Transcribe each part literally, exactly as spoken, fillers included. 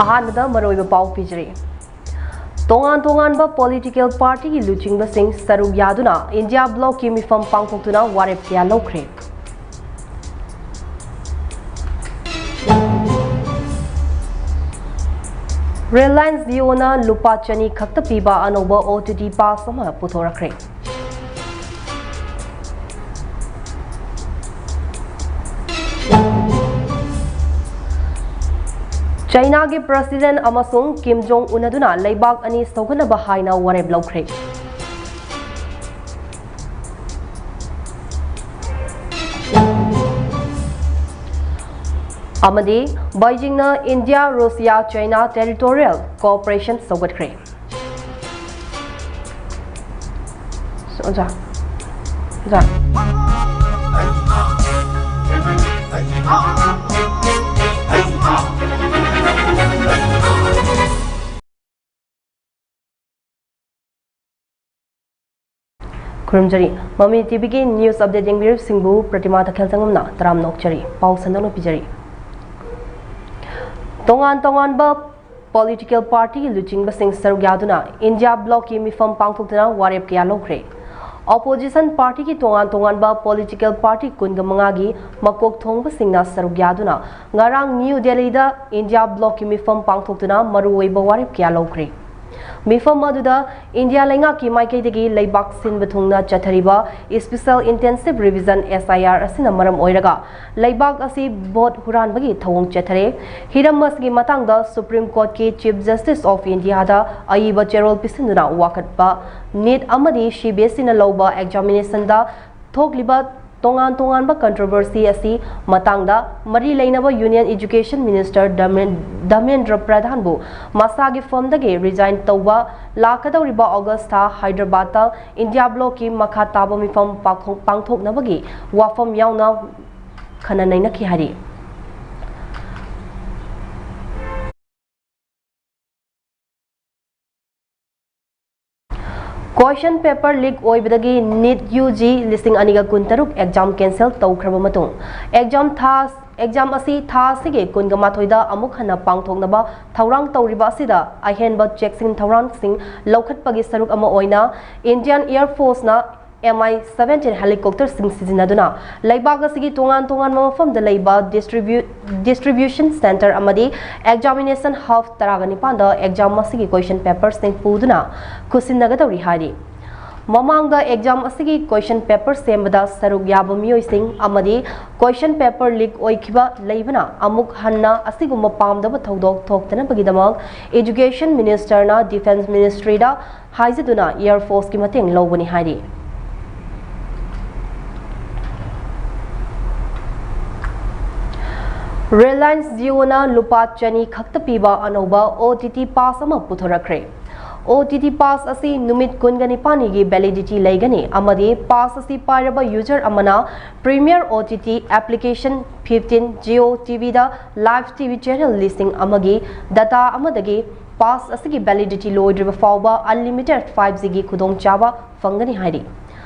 ꯑꯍꯥꯟꯕꯗ ꯃꯔꯨꯑꯣꯏꯕ ꯄꯥꯎ ꯄꯤꯖꯔꯤ꯫ ꯇꯣꯉꯥꯟ ꯇꯣꯉꯥꯟꯕ ꯄꯣꯂꯤꯇꯤꯀꯦꯜ ꯄꯥꯔꯇꯤꯒꯤ ꯂꯨꯆꯤꯡꯕꯁꯤꯡ ꯁꯔꯨꯛ ꯌꯥꯗꯨꯅ ꯏꯟꯗꯤꯌꯥ ꯕ꯭ꯂꯣꯛꯀꯤ ꯃꯤꯐꯝ ꯄꯥꯡꯊꯣꯛꯇꯨꯅ ꯋꯥꯔꯦꯞ ꯀꯌꯥ ꯂꯧꯈ꯭ꯔꯦ꯫ ꯔꯤꯂꯥꯌꯟꯁ ꯖꯤꯑꯣꯅ ꯂꯨꯄꯥ ꯆꯅꯤ ꯈꯛꯇ ꯄꯤꯕ ꯑꯅꯧꯕ ꯑꯣ ꯇꯤ ꯇꯤ ꯄꯥꯁ ꯑꯃ ꯄꯨꯊꯣꯔꯛꯈ꯭ꯔꯦ꯫ ꯆꯥꯏꯅꯥꯒꯤ ꯄ꯭ꯔꯁꯤꯗꯦꯟ ꯑꯃꯁꯨꯡ ꯀꯤꯝ ꯖꯣꯡ ꯎꯅꯗꯨꯅ ꯂꯩꯕꯥꯛ ꯑꯅꯤ ꯁꯧꯒꯠꯅꯕ ꯍꯥꯏꯅ ꯋꯥꯔꯦꯞ ꯂꯧꯈ꯭ꯔꯦ꯫ ꯑꯃꯗꯤ ꯕꯩꯖꯤꯡꯅ India, Russia, China territorial cooperation ꯁꯧꯒꯠꯈ꯭ꯔꯦ꯫ ꯑꯣꯖꯥ, ꯑꯣꯖꯥ꯫ ꯈꯨꯔꯨꯝꯖꯔꯤ꯫ ꯃꯃꯤ ꯇꯤꯚꯤꯒꯤ ꯅ꯭ꯌꯨꯁ ꯑꯞꯗꯦꯠ ꯌꯦꯡꯕꯤꯔꯤꯕꯁꯤꯡꯕꯨ ꯄ꯭ꯔꯇꯤꯃꯥ ꯇꯈꯦꯜ ꯆꯪꯉꯝꯅ ꯇꯔꯥꯝꯅ ꯑꯣꯛꯆꯔꯤ꯫ ꯄꯥꯎ ꯁꯟꯗꯣꯛꯅ ꯄꯤꯖꯔꯤ꯫ ꯇꯣꯉꯥꯟ ꯇꯣꯉꯥꯟꯕ ꯄꯣꯂꯤꯇꯤꯀꯦꯜ ꯄꯥꯔꯇꯤꯒꯤ ꯂꯨꯆꯤꯡꯕꯁꯤꯡ ꯁꯔꯨꯛ ꯌꯥꯗꯨꯅ ꯏꯟꯗꯤꯌꯥ ꯕ꯭ꯂꯣꯛꯀꯤ ꯃꯤꯐꯝ ꯄꯥꯡꯊꯣꯛꯇꯨꯅ ꯋꯥꯔꯦꯞ ꯀꯌꯥ ꯂꯧꯈ꯭ꯔꯦ꯫ ꯑꯣꯄꯣꯖꯤꯁꯟ ꯄꯥꯔꯇꯤꯒꯤ ꯇꯣꯉꯥꯟ ꯇꯣꯉꯥꯟꯕ ꯄꯣꯂꯤꯇꯤꯀꯦꯜ ꯄꯥꯔꯇꯤ ꯀꯨꯟꯒ ꯃꯉꯥꯒꯤ ꯃꯀꯣꯛ ꯊꯣꯡꯕꯁꯤꯡꯅ ꯁꯔꯨꯛ ꯌꯥꯗꯨꯅ ꯉꯔꯥꯡ ꯅ꯭ꯌꯨ ꯗꯦꯜꯂꯤꯗ ꯏꯟꯗꯤꯌꯥ ꯕ꯭ꯂꯣꯛꯀꯤ ꯃꯤꯐꯝ ꯄꯥꯡꯊꯣꯛꯇꯨꯅ ꯃꯔꯨꯑꯣꯏꯕ ꯋꯥꯔꯦꯞ ꯀꯌꯥ ꯂꯧꯈ꯭ꯔꯦ꯫ ꯃꯤꯐꯝ ꯑꯗꯨꯗ ꯏꯟꯗꯤꯌꯥ ꯂꯩꯉꯥꯛꯀꯤ ꯃꯥꯏꯀꯩꯗꯒꯤ ꯂꯩꯕꯥꯛ ꯁꯤꯟꯕ ꯊꯨꯡꯅ ꯆꯠꯊꯔꯤꯕ Special Intensive Revision, S I R, ꯑꯁꯤꯅ ꯃꯔꯝ ꯑꯣꯏꯔꯒ ꯂꯩꯕꯥꯛ ꯑꯁꯤ ꯚꯣꯠ ꯍꯨꯔꯥꯟꯕꯒꯤ ꯊꯧꯑꯣꯡ ꯆꯠꯊꯔꯦ꯫ ꯍꯤꯔꯝ ꯑꯁꯤꯒꯤ ꯃꯇꯥꯡꯗ Supreme Courtꯀꯤ Chief Justice of Indiaꯗ ꯑꯏꯕ ꯆꯦꯔꯣꯜ ꯄꯤꯁꯤꯟꯗꯨꯅ ꯋꯥꯀꯠꯄ꯫ ꯅꯤꯠ ꯑꯃꯗꯤ ꯁꯤ ꯕꯤ ꯑꯦꯁ ꯏꯅ ꯂꯧꯕ ꯑꯦꯛꯖꯥꯃꯤꯅꯦꯁꯟꯗ ꯊꯣꯛꯂꯤꯕ ꯇꯣꯉꯥꯟ ꯇꯣꯉꯥꯟꯕ ꯀꯟꯇ꯭ꯔꯣꯚꯔꯁꯤ ꯑꯁꯤ ꯃꯇꯥꯡꯗ ꯃꯔꯤ ꯂꯩꯅꯕ ꯌꯨꯅꯤꯌꯟ ꯏꯖꯨꯀꯦꯁꯟ ꯃꯤꯅꯤꯁꯇꯔ ꯙꯔꯃꯦꯟ-, ꯙꯔꯃꯦꯟꯗ꯭ꯔ ꯄ꯭ꯔꯙꯥꯟꯕꯨ ꯃꯁꯥꯒꯤ ꯐꯝꯗꯒꯤ ꯔꯤꯖꯥꯏꯟ ꯇꯧꯕ ꯂꯥꯛꯀꯗꯧꯔꯤꯕ ꯑꯣꯒꯁ ꯊꯥ ꯍꯥꯏꯗ꯭ꯔꯕꯥꯗꯇ ꯏꯟꯗꯤꯌꯥ ꯕ꯭ꯂꯣꯛꯀꯤ ꯃꯈꯥ ꯇꯥꯕ ꯃꯤꯐꯝ ꯄꯥꯡꯊꯣꯛ-, ꯄꯥꯡꯊꯣꯛꯅꯕꯒꯤ ꯋꯥꯐꯝ ꯌꯥꯎꯅ ꯈꯟꯅ ꯅꯩꯅꯈꯤ ꯍꯥꯏꯔꯤ꯫ Question paper leak ꯑꯣꯏꯕꯗꯒꯤ NEET UG ꯂꯤꯁꯤꯡ ꯑꯅꯤꯒ ꯀꯨꯟꯇꯔꯨꯛ exam cancel ꯇꯧꯈ꯭ꯔꯕ ꯃꯇꯨꯡ, exam ꯊꯥ, exam ꯑꯁꯤ ꯊꯥ ꯑꯁꯤꯒꯤ ꯀꯨꯟꯒ ꯃꯥꯊꯣꯏꯗ ꯑꯃꯨꯛ ꯍꯟꯅ ꯄꯥꯡꯊꯣꯛꯅꯕ ꯊꯧꯔꯥꯡ ꯇꯧꯔꯤꯕ ꯑꯁꯤꯗ ꯑꯍꯦꯟꯕ ꯆꯦꯛꯁꯤꯟ ꯊꯧꯔꯥꯡꯁꯤꯡ ꯂꯧꯈꯠꯄꯒꯤ ꯁꯔꯨꯛ ꯑꯃ ꯑꯣꯏꯅ Indian Air Force ꯅ MI seventeen helicopter ꯁꯤꯡ ꯁꯤꯖꯤꯟꯅꯗꯨꯅ ꯂꯩꯕꯥꯛ ꯑꯁꯤꯒꯤ ꯇꯣꯉꯥꯟ ꯇꯣꯉꯥꯟꯕ ꯃꯐꯝꯗ ꯂꯩꯕ distribu-, distribution centre ꯑꯃꯗꯤ examination hub ꯇꯔꯥꯒ ꯅꯤꯄꯥꯟꯗ exam ꯑꯁꯤꯒꯤ question paper ꯁꯤꯡ ꯄꯨꯗꯨꯅ ꯈꯨꯠꯁꯤꯟꯅꯒꯗꯧꯔꯤ ꯍꯥꯏꯔꯤ꯫ ꯃꯃꯥꯡꯗ exam ꯑꯁꯤꯒꯤ question paper ꯁꯦꯝꯕꯗ ꯁꯔꯨꯛ ꯌꯥꯕ ꯃꯤꯑꯣꯏꯁꯤꯡ ꯑꯃꯗꯤ question paper leak ꯑꯣꯏꯈꯤꯕ ꯂꯩꯕꯅ ꯑꯃꯨꯛ ꯍꯟꯅ ꯑꯁꯤꯒꯨꯝꯕ ꯄꯥꯝꯗꯕ ꯊꯧꯗꯣꯛ ꯊꯣꯛꯇꯅꯕꯒꯤꯗꯃꯛ Education Minister ꯅ Defence Ministry ꯗ ꯍꯥꯏꯖꯗꯨꯅ Air Force ꯀꯤ ꯃꯇꯦꯡ ꯂꯧꯒꯅꯤ ꯍꯥꯏꯔꯤ꯫ Reliance Jio ꯅ ꯂꯨꯄꯥ ꯆꯅꯤ ꯈꯛꯇ ꯄꯤꯕ ꯑꯅꯧꯕ OTT pass ꯑꯃ ꯄꯨꯊꯣꯔꯛꯈ꯭ꯔꯦ꯫ OTT pass ꯑꯁꯤ ꯅꯨꯃꯤꯠ ꯀꯨꯟꯒ ꯅꯤꯄꯥꯟꯅꯤꯒꯤ validity ꯂꯩꯒꯅꯤ ꯑꯃꯗꯤ pass ꯑꯁꯤ ꯄꯥꯏꯔꯕ user ꯑꯃꯅ Premier OTT application, fifteen Jio TV ꯗ live TV channel ꯂꯤꯁꯤꯡ ꯑꯃꯒꯤ data ꯑꯃꯗꯒꯤ pass ꯑꯁꯤꯒꯤ validity ꯂꯣꯏꯗ꯭ꯔꯤꯕ ꯐꯥꯎꯕ unlimited five G ꯒꯤ ꯈꯨꯗꯣꯡꯆꯥꯕ ꯐꯪꯒꯅꯤ ꯍꯥꯏꯔꯤ꯫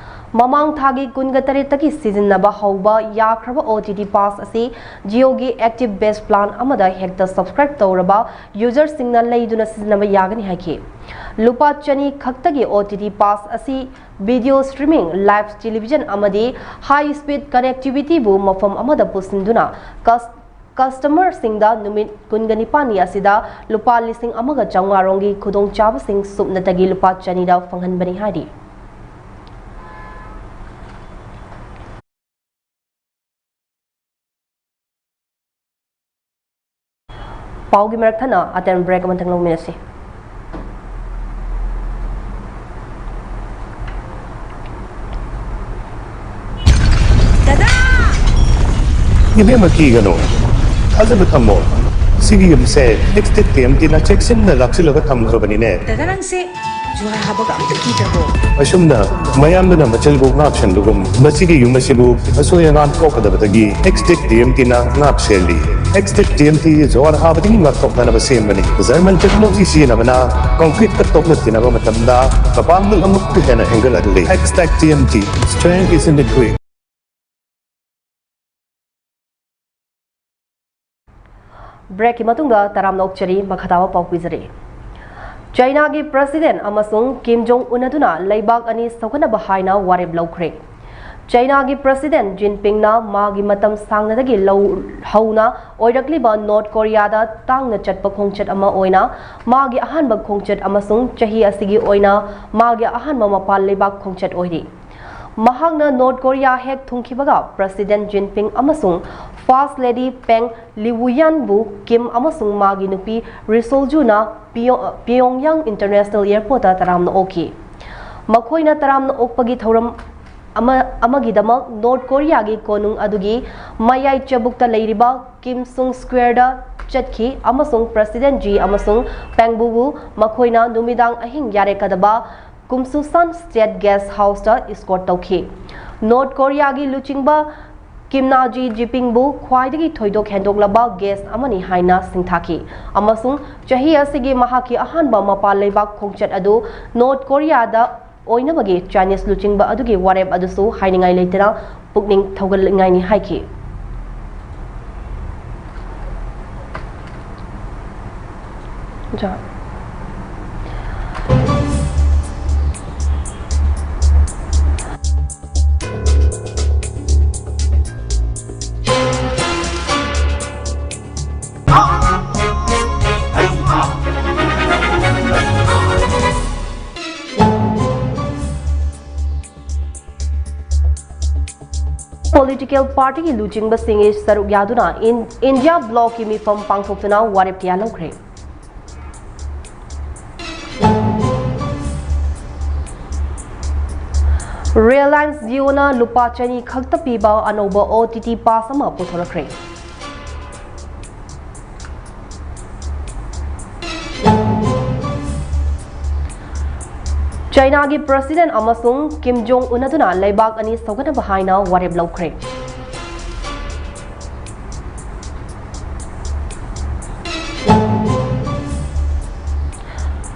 ꯃꯃꯥꯡ ꯊꯥꯒꯤ ꯀꯨꯟꯒ ꯇꯔꯦꯠꯇꯒꯤ ꯁꯤꯖꯤꯟꯅꯕ ꯍꯧꯕ ꯌꯥꯈ꯭ꯔꯕ OTT pass ꯑꯁꯤ Jio ꯒꯤ active base plan ꯑꯃꯗ ꯍꯦꯛꯇ subscribe ꯇꯧꯔꯕ user ꯁꯤꯡꯅ ꯂꯩꯗꯨꯅ ꯁꯤꯖꯤꯟꯅꯕ ꯌꯥꯒꯅꯤ ꯍꯥꯏꯈꯤ꯫ ꯂꯨꯄꯥ ꯆꯅꯤ ꯈꯛꯇꯒꯤ OTT pass ꯑꯁꯤ video streaming, live television ꯑꯃꯗꯤ high speed connectivity ꯕꯨ ꯃꯐꯝ ꯑꯃꯗ ꯄꯨꯁꯤꯟꯗꯨꯅ cus-, customer ꯁꯤꯡꯗ ꯅꯨꯃꯤꯠ ꯀꯨꯟꯒ ꯅꯤꯄꯥꯟꯅꯤ ꯑꯁꯤꯗ ꯂꯨꯄꯥ ꯂꯤꯁꯤꯡ ꯑꯃꯒ ꯆꯥꯝꯃꯉꯥ ꯔꯣꯝꯒꯤ ꯈꯨꯗꯣꯡꯆꯥꯕꯁꯤꯡ ꯁꯨꯞꯅꯇꯒꯤ ꯂꯨꯄꯥ ꯆꯅꯤꯗ ꯐꯪꯍꯟꯕꯅꯤ ꯍꯥꯏꯔꯤ꯫ ꯄꯥꯎꯒꯤ ꯃꯔꯛ ꯊꯠꯅ ꯑꯇꯦꯟ break ꯑꯃꯇꯪ ꯂꯧꯃꯤꯟꯅꯁꯤ꯫ ꯏꯕꯦꯝꯃ, ꯀꯤꯒꯅꯨ, ꯊꯥꯖꯕ ꯊꯝꯃꯣ꯫ ꯁꯤꯒꯤ ꯌꯨꯝꯁꯦ ꯂꯤꯞꯁꯇꯤꯛ ꯀꯦꯝꯇꯤꯅ ꯆꯦꯛꯁꯤꯟꯅ ꯂꯥꯛꯁꯤꯜꯂꯒ ꯊꯝꯈ꯭ꯔꯕꯅꯤꯅꯦ꯫ ꯗꯗꯥ, ꯅꯪꯁꯦ ꯖꯨꯍꯥꯔ ꯍꯥꯕꯒ ꯑꯝꯇ ꯀꯤꯗ꯭ꯔꯕꯣ? ꯑꯁꯨꯝꯅ ꯃꯌꯥꯝꯗꯨꯅ ꯃꯆꯤꯜꯕꯨ ꯉꯥꯛ ꯁꯦꯟꯕꯒꯨꯝ, ꯃꯁꯤꯒꯤ ꯌꯨꯝ ꯑꯁꯤꯕꯨ ꯑꯁꯣꯏ ꯑꯉꯥꯝ ꯊꯣꯛꯀꯗꯕꯗꯒꯤ ꯑꯦꯛꯁꯇꯦꯛ ꯇꯤ ꯑꯦꯝ ꯇꯤꯅ ꯉꯥꯛ ꯁꯦꯜꯂꯤ꯫ ꯑꯦꯛꯁꯇꯦꯛ ꯇꯤ ꯑꯦꯝ ꯇꯤ ꯖꯨꯍꯥꯔ ꯍꯥꯕꯗꯒꯤ ꯉꯥꯛꯊꯣꯛꯅꯅꯕ ꯁꯦꯝꯕꯅꯤ꯫ ꯖꯔꯃꯟ ꯇꯦꯛꯅꯣꯂꯣꯖꯤ ꯁꯤꯖꯤꯟꯅꯕꯅ ꯀꯪꯀ꯭ꯔꯤꯠꯇ ꯇꯣꯛꯅ ꯇꯤꯟꯅꯕ ꯃꯇꯝꯗ ꯃꯄꯥꯡꯒꯜ ꯑꯃꯨꯛꯀ ꯍꯦꯟꯅ ꯍꯦꯟꯒꯠꯍꯜꯂꯤ꯫ ꯑꯦꯛꯁꯇꯦꯛ T M T, strength is in the grit꯫ ꯕ꯭ꯔꯦꯛꯀꯤ ꯃꯇꯨꯡꯗ ꯇꯔꯥꯝꯅ ꯑꯣꯛꯆꯔꯤ, ꯃꯈꯥ ꯇꯥꯕ ꯄꯥꯎ ꯄꯤꯖꯔꯤ꯫ ꯆꯥꯏꯅꯥꯒꯤ ꯄ꯭ꯔꯁꯤꯗꯦꯟ ꯑꯃꯁꯨꯡ ꯀꯤꯝ ꯖꯣꯡ ꯎꯟ ꯑꯗꯨꯅ ꯂꯩꯕꯥꯛ ꯑꯅꯤ ꯁꯧꯒꯠꯅꯕ ꯍꯥꯏꯅ ꯋꯥꯔꯦꯞ ꯂꯧꯈ꯭ꯔꯦ꯫ ꯆꯥꯏꯅꯥꯒꯤ ꯄ꯭ꯔꯁꯤꯗꯦꯟ ꯖꯤꯟꯄꯤꯡꯅ ꯃꯥꯒꯤ ꯃꯇꯝ ꯁꯥꯡꯅꯗꯒꯤ ꯂꯧ-, ꯍꯧꯅ ꯑꯣꯏꯔꯛꯂꯤꯕ ꯅꯣꯔꯠ ꯀꯣꯔꯤꯌꯥꯗ ꯇꯥꯡꯅ ꯆꯠꯄ ꯈꯣꯡꯆꯠ ꯑꯃ ꯑꯣꯏꯅ ꯃꯥꯒꯤ ꯑꯍꯥꯟꯕ ꯈꯣꯡꯆꯠ ꯑꯃꯁꯨꯡ ꯆꯍꯤ ꯑꯁꯤꯒꯤ ꯑꯣꯏꯅ ꯃꯥꯒꯤ ꯑꯍꯥꯟꯕ ꯃꯄꯥꯟ ꯂꯩꯕꯥꯛ ꯈꯣꯡꯆꯠ ꯑꯣꯏꯔꯤ꯫ ꯃꯍꯥꯛꯅ ꯅꯣꯔꯠ ꯀꯣꯔꯤꯌꯥ ꯍꯦꯛ ꯊꯨꯡꯈꯤꯕꯒ ꯄ꯭ꯔꯁꯤꯗꯦꯟ ꯖꯤꯟꯄꯤꯡ ꯑꯃꯁꯨꯡ ꯐꯥꯔꯁ ꯂꯦꯗꯤ ꯄꯦꯡ ꯂꯤꯋꯨꯌꯥꯟꯕꯨ ꯀꯤꯝ ꯑꯃꯁꯨꯡ ꯃꯥꯒꯤ ꯅꯨꯄꯤ ꯔꯤꯁꯣꯜꯖꯨꯅ ꯄꯤꯌꯣ-, ꯄꯤꯌꯣꯡꯌꯥꯡ ꯏꯟꯇꯔꯅꯦꯁꯅꯦꯜ ꯑꯦꯌꯔꯄꯣꯔꯠꯇ ꯇꯔꯥꯝꯅ ꯑꯣꯛꯈꯤ꯫ ꯃꯈꯣꯏꯅ ꯇꯔꯥꯝꯅ ꯑꯣꯛꯄꯒꯤ ꯊꯧꯔꯝ ꯑꯃ, ꯑꯃꯒꯤꯗꯃꯛ ꯅꯣꯔꯠ ꯀꯣꯔꯤꯌꯥꯒꯤ ꯀꯣꯅꯨꯡ ꯑꯗꯨꯒꯤ ꯃꯌꯥꯏ ꯆꯕꯨꯛꯇ ꯂꯩꯔꯤꯕ ꯀꯤꯝ ꯁꯨꯡ ꯁ꯭ꯀ꯭ꯋꯦꯔꯗ ꯆꯠꯈꯤ ꯑꯃꯁꯨꯡ ꯄ꯭ꯔꯁꯤꯗꯦꯟ ꯖꯤ ꯑꯃꯁꯨꯡ ꯄꯦꯡꯕꯨꯕꯨ ꯃꯈꯣꯏꯅ ꯅꯨꯃꯤꯗꯥꯡ ꯑꯍꯤꯡ ꯌꯥꯔꯦꯀꯗꯕ ꯀꯨꯝꯁꯨꯁꯥꯟ ꯁ꯭ꯇꯦꯠ ꯒꯦꯁ ꯍꯥꯎꯁꯇ ꯏꯁꯀꯣꯔꯠ ꯇꯧꯈꯤ꯫ ꯅꯣꯔꯠ ꯀꯣꯔꯤꯌꯥꯒꯤ ꯂꯨꯆꯤꯡꯕ ꯀꯤꯝꯅꯥ ꯖꯤ ꯖꯤꯄꯤꯡꯕꯨ ꯈ꯭ꯋꯥꯏꯗꯒꯤ ꯊꯣꯏꯗꯣꯛ ꯍꯦꯟꯗꯣꯛꯂꯕ ꯒꯦꯁ ꯑꯃꯅꯤ ꯍꯥꯏꯅ ꯁꯤꯡꯊꯥꯈꯤ ꯑꯃꯁꯨꯡ ꯆꯍꯤ ꯑꯁꯤꯒꯤ ꯃꯍꯥꯛꯀꯤ ꯑꯍꯥꯟꯕ ꯃꯄꯥꯟ ꯂꯩꯕꯥꯛ ꯈꯣꯡꯆꯠ ꯑꯗꯨ ꯅꯣꯔꯠ ꯀꯣꯔꯤꯌꯥꯗ ꯑꯣꯏꯅꯕꯒꯤ ꯆꯥꯏꯅꯤꯁ ꯂꯨꯆꯤꯡꯕ ꯑꯗꯨꯒꯤ ꯋꯥꯔꯦꯞ ꯑꯗꯨꯁꯨ ꯍꯥꯏꯅꯤꯡꯉꯥꯏ ꯂꯩꯇꯅ ꯄꯨꯛꯅꯤꯡ ꯊꯧꯒꯠꯅꯤꯡꯉꯥꯏꯅꯤ ꯍꯥꯏꯈꯤ꯫ ꯄꯣꯂꯤꯇꯤꯀꯦꯜ ꯄꯥꯔꯇꯤꯒꯤ ꯂꯨꯆꯤꯡꯕꯁꯤꯡꯒꯤ ꯁꯔꯨꯛ ꯌꯥꯗꯨꯅ ꯏꯟ-, ꯏꯟꯗꯤꯌꯥ ꯕ꯭ꯂꯣꯛꯀꯤ ꯃꯤꯐꯝ ꯄꯥꯡꯊꯣꯛꯇꯨꯅ ꯋꯥꯔꯦꯞ ꯀꯌꯥ ꯂꯧꯈ꯭ꯔꯦ꯫ ꯔꯤꯂꯥꯌꯟꯁ ꯖꯤꯑꯣꯅ ꯂꯨꯄꯥ ꯆꯅꯤ ꯈꯛꯇ ꯄꯤꯕ ꯑꯅꯧꯕ ꯑꯣ ꯇꯤ ꯇꯤ ꯄꯥꯁ ꯑꯃ ꯄꯨꯊꯣꯔꯛꯈ꯭ꯔꯦ꯫ ꯆꯥꯏꯅꯥꯒꯤ ꯄ꯭ꯔꯁꯤꯗꯦꯟ ꯑꯃꯁꯨꯡ ꯀꯤꯝ ꯖꯣꯡ ꯎꯟ ꯑꯗꯨꯅ ꯂꯩꯕꯥꯛ ꯑꯅꯤ ꯁꯧꯒꯠꯅꯕ ꯍꯥꯏꯅ ꯋꯥꯔꯦꯞ ꯂꯧꯈ꯭ꯔꯦ꯫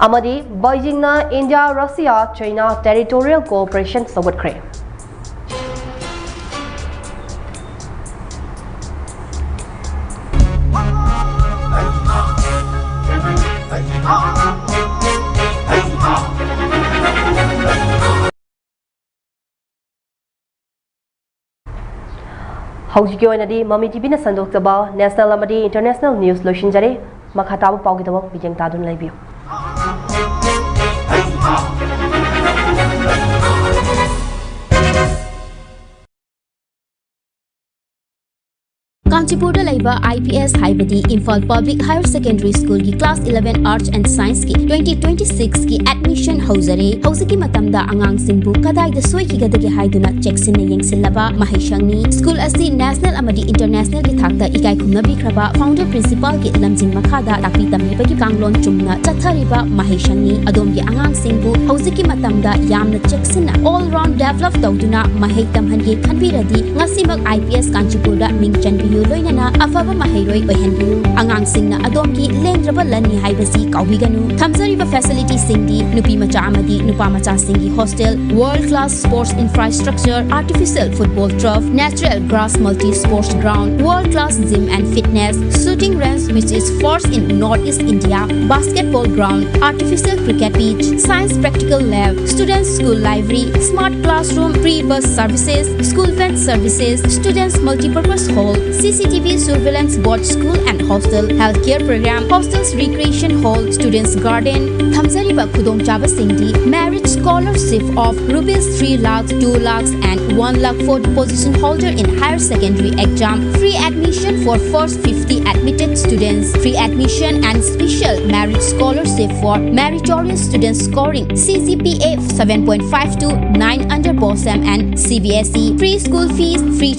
ꯑꯃꯗꯤ ꯕꯩꯖꯤꯡꯅ India, Russia, China territorial cooperation ꯁꯧꯒꯠꯈ꯭ꯔꯦ꯫ ꯍꯧꯖꯤꯛꯀꯤ ꯑꯣꯏꯅꯗꯤ ꯃꯃꯤ ꯇꯤꯚꯤꯅ ꯁꯟꯗꯣꯛꯆꯕ national ꯑꯃꯗꯤ international news ꯂꯣꯏꯁꯤꯟꯖꯔꯦ꯫ ꯃꯈꯥ ꯇꯥꯕ ꯄꯥꯎꯒꯤꯗꯃꯛ ꯃꯤꯠꯌꯦꯡ ꯇꯥꯗꯨꯅ ꯂꯩꯕꯤꯌꯨ꯫ ꯀꯥꯟꯆꯤꯄꯨꯔꯗ ꯂꯩꯕ I P S ꯍꯥꯏꯕꯗꯤ Imphal Public Higher Secondary School ꯒꯤ class eleven Arts and Science ꯀꯤ twenty twenty-six ꯀꯤ admission ꯍꯧꯖꯔꯦ꯫ ꯍꯧꯖꯤꯛꯀꯤ ꯃꯇꯝꯗ ꯑꯉꯥꯡꯁꯤꯡꯕꯨ ꯀꯗꯥꯏꯗ ꯁꯣꯏꯈꯤꯒꯗꯒꯦ ꯍꯥꯏꯗꯨꯅ ꯆꯦꯛꯁꯤꯟꯅ ꯌꯦꯡꯁꯤꯜꯂꯕ ꯃꯍꯩꯁꯪꯅꯤ꯫ School ꯑꯁꯤ national ꯑꯃꯗꯤ international ꯒꯤ ꯊꯥꯛꯇ ꯏꯀꯥꯏ ꯈꯨꯝꯅꯕꯤꯈ꯭ꯔꯕ founder principal ꯒꯤ ꯂꯝꯖꯤꯡ ꯃꯈꯥꯗ ꯇꯥꯛꯄꯤ ꯇꯝꯕꯤꯕꯒꯤ ꯀꯥꯡꯂꯣꯟ ꯆꯨꯝꯅ ꯆꯠꯊꯔꯤꯕ ꯃꯍꯩꯁꯪꯅꯤ꯫ ꯑꯗꯣꯝꯒꯤ ꯑꯉꯥꯡꯁꯤꯡꯕꯨ ꯍꯧꯖꯤꯛꯀꯤ ꯃꯇꯝꯗ ꯌꯥꯝꯅ ꯆꯦꯛꯁꯤꯟꯅ all round develop ꯇꯧꯗꯨꯅ ꯃꯍꯩ ꯇꯝꯍꯟꯒꯦ ꯈꯟꯕꯤꯔꯗꯤ ꯉꯁꯤꯃꯛ I P S ꯀꯥꯟꯆꯤꯄꯨꯔꯗ ꯃꯤꯡ ꯆꯟꯕꯤꯌꯨ, ꯂꯣꯏꯅꯅ ꯑꯐꯕ ꯃꯍꯩꯔꯣꯏ ꯑꯣꯏꯍꯟꯕꯤꯌꯨ꯫ ꯑꯉꯥꯡꯁꯤꯡꯅ ꯑꯗꯣꯝꯒꯤ ꯂꯦꯡꯗ꯭ꯔꯕ ꯂꯟꯅꯤ ꯍꯥꯏꯕꯁꯤ ꯀꯥꯎꯕꯤꯒꯅꯨ꯫ ꯊꯝꯖꯔꯤꯕ facility ꯁꯤꯡꯗꯤ ꯅꯨꯄꯤ ꯃꯆꯥ ꯑꯃꯗꯤ ꯅꯨꯄꯥ ꯃꯆꯥꯁꯤꯡꯒꯤ hostel, world class sports infrastructure, artificial football turf, natural grass multi sports ground, world class gym and fitness, shooting range which is first in Northeast India, basketball ground, artificial cricket pitch, science practical lab, students school library, smart classroom, free bus services, school van services, students multipurpose hall, C C T V surveillance board, school and hostel, healthcare program, hostels recreation hall, students garden, ꯊꯝꯖꯔꯤꯕ ꯈꯨꯗꯣꯡꯆꯥꯕꯁꯤꯡꯗꯤ merit scholarship of rupees three lakh, two lakhs and one lakh for the position holder in higher secondary exam, free admission for first fifty admitted students, free admission and special merit scholarship for meritorious students scoring C G P A seven point five to nine under BOSEM and C B S E, free school fees, free